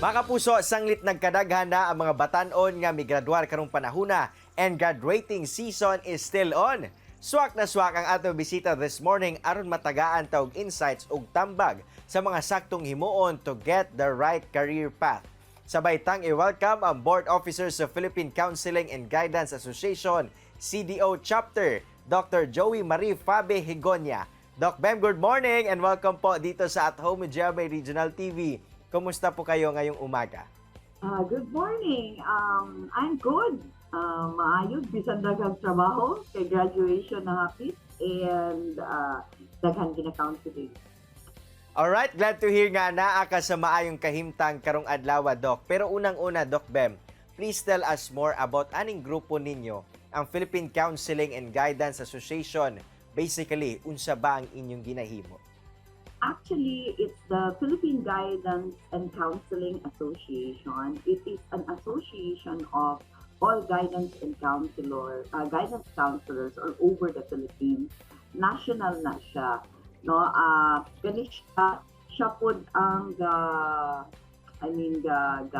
Mga kapuso, sanglit nagkadaghan na ang mga batanon nga migraduar karong panahuna and graduating season is still on. Swak na swak ang atong bisita this morning aron matagaan ta og insights ug tambag sa mga saktong himuon to get the right career path. Sabay tang i-welcome ang Board Officers of Philippine Counseling and Guidance Association, CDO Chapter, Dr. Joey Marie Fabe Higonia. Doc Bem, good morning and welcome po dito sa At Home with GMA Regional TV. Kumusta po kayo ngayong umaga? Good morning. I'm good. Maayo, bisan daghang trabaho kay graduation na hapit and daghan gina-counseling. Alright, glad to hear nga naa ka sa maayong kahimtang karong adlaw, Doc. Pero unang-una, Doc Bem, please tell us more about aning grupo ninyo, ang Philippine Counseling and Guidance Association. Basically, unsa ba ang inyong ginahimo? Actually, it's the Philippine Guidance and Counseling Association. It is an association of all guidance counselors all over the Philippines. National na siya. No, gani siya, siya pod ang ga I mean ga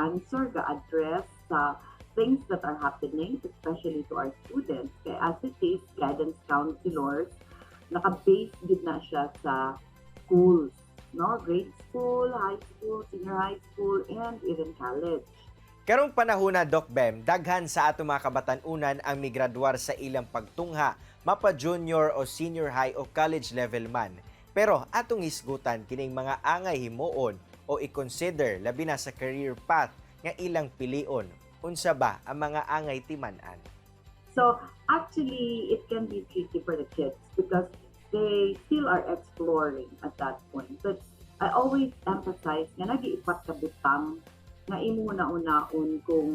answer, ga address sa things that are happening, especially to our students. Kaya as it is, guidance counselors, naka-base gid na siya sa schools, no? Grade school, high school, senior high school, and even college. Karong panahon na, Doc Bem, daghan sa ato mga kabatanunan ang migraduar sa ilang pagtungha, mapa junior o senior high o college level man. Pero atong hisgutan kining mga angay himuon o i-consider labi na sa career path nga ilang pilion. Unsa ba ang mga angay timan-an? So actually, it can be tricky for the kids because they still are exploring at that point. But I always emphasize nga naay upat ka butang nga imo huna-hunaon kung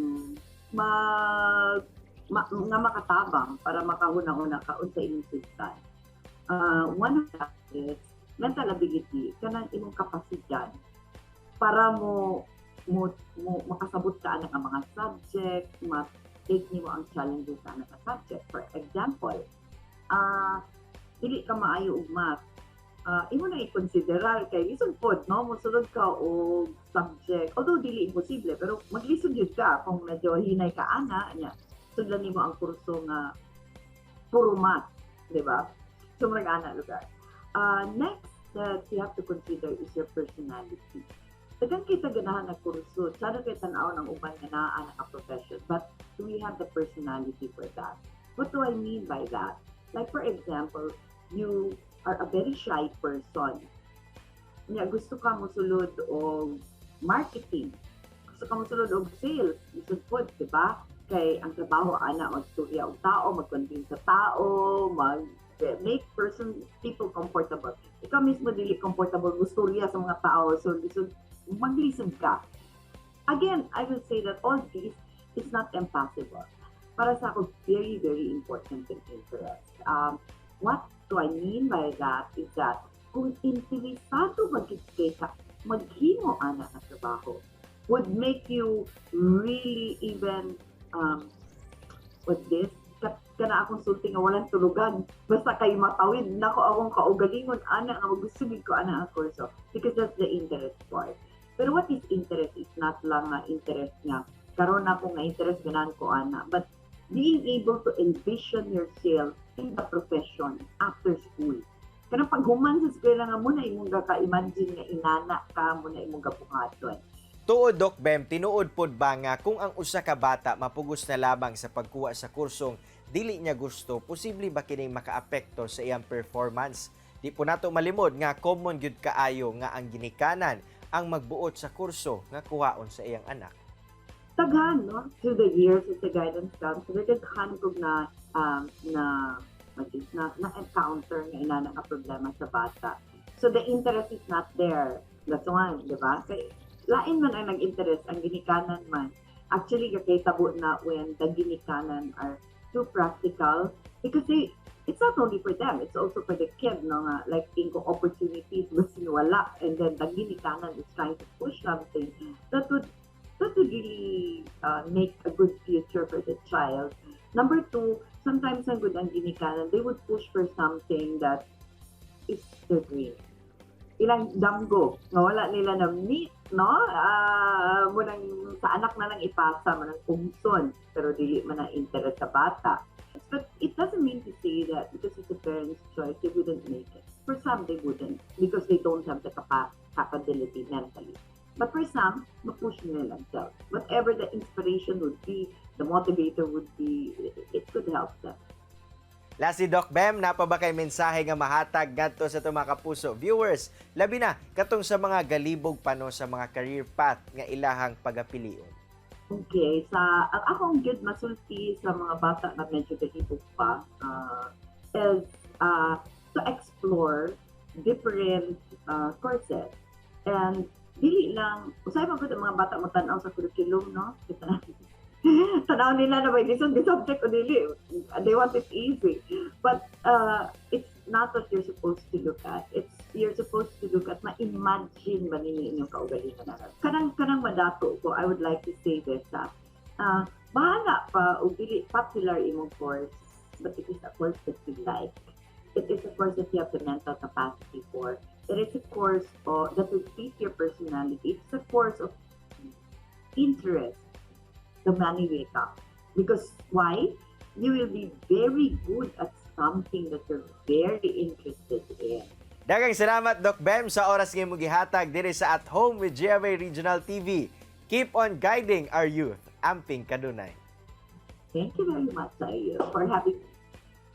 nga makatabang para makahuna-huna ka unsa imong sugtan. One of that is mental ability, kanang imong kapasidad para mo makasabot ka ana nga mga subject, ma-take nimo ang challenges sa ana nga subject. For example, dili ka maayo og math. Imo na i-considerar kay lisod pod, no, mosulod ka og subject. Although dili imposible, pero maglisod jud ka kung medyo hinay ka ana nya. Sudlan nimo ang kurso nga puro math, di ba? So murag ana lugar. Next that you have to consider is your personality. Daghan kita ganahan na kurso, tsada kay tan-aw ng uban nga naa na ka profession, but do we have the personality for that? What do I mean by that? Like, for example, you are a very shy person. Nya gusto ka mosulod og marketing. Gusto ka mosulod og sales, lisod pod, di ba? Kay ang trabaho ana magstorya og tao, mag-convince sa tao, mag make person people comfortable. Ikaw mismo dili comfortable mustorya sa mga tao, so lisod, maglisod ka. Again, I will say that all this is not impossible. Para sa ako, very, very important ang interest. What do I mean by that is that kung interesado ba gid kay ka maghimo ana nga trabaho, would make you really even what this kana akong sulti nga walang tulugan basta kay matawid nako akong kaugalingon ana nga gusto gid ko ana ang kurso, because that's the interest part. Pero what is interest is not lang nga interest nga karon ako nga interest, ganahan ko ana, but being able to envision yourself in the profession after school. Kanang paghuman sa eskwela nga mo na imong ka-imagine nga inana ka mo na imong gabuhaton. Tuod, Doc Bem, tinuod pod ba nga kung ang usa ka bata mapugos na lamang sa pagkuha sa kursong dili niya gusto, posible ba kining makaapekto sa iyang performance? Di po nato malimod nga common gyud kaayo nga ang ginikanan ang magbuot sa kurso nga kuhaon sa iyang anak. Daghan, no, through the years as a guidance counselor, daghan kog na what is na encounter nga inana nga problema sa bata. So the interest is not there. That's one, di ba? Kay lain man ang nag-interest, ang ginikanan man. Actually, kakitabo na when the ginikanan are too practical because they it's not only for them, it's also for the kid, no, nga, like, ingo opportunities, basin wala, and then the ginikanan is trying to push something that would really make a good future for the child. Number two, sometimes ang good ang ginikanan, they would push for something that is their dream. Ilang damgo nga wala nila na meet, no? Ah, mao nang sa anak na lang ipasa man ang ungson, pero dili man ang interest sa bata. But it doesn't mean to say that because it's a parent's choice, they wouldn't make it. For some, they wouldn't because they don't have the capability mentally. But for some, ma-push nila themselves. Whatever the inspiration would be, the motivator would be, it could help them. Lastly, Doc Bem, naa pa ba kay mensahe nga mahatag ngadto sa atong mga kapuso viewers? Labi na katong sa mga galibog pa, no, sa mga career path nga ilahang pagapilion. Okay, sa ang akong good masulti sa mga bata na medyo galibog pa is to explore different courses. And dili lang, usahay man gud ang mga bata mo tan-aw sa curriculum, no? Tanaw nila na ba this on this subject o dili. They want it easy. But it's not what you're supposed to look at. It's you're supposed to look at ma-imagine ba ninyo inyong kaugalingon na. Kanang madato ko, I would like to say this, ha. Bahala pa og dili popular imong course, but it is a course that you like. It is a course that you have the mental capacity for. It is a course that will fit your personality. It's a course of interest. The money will come. Because why? You will be very good at something that you're very interested in. Daghang salamat, Doc Bem, sa oras nga imong gihatag diri sa At Home with GMA Regional TV. Keep on guiding our youth. Amping kanunay. Thank you very much, Ayo, for having me.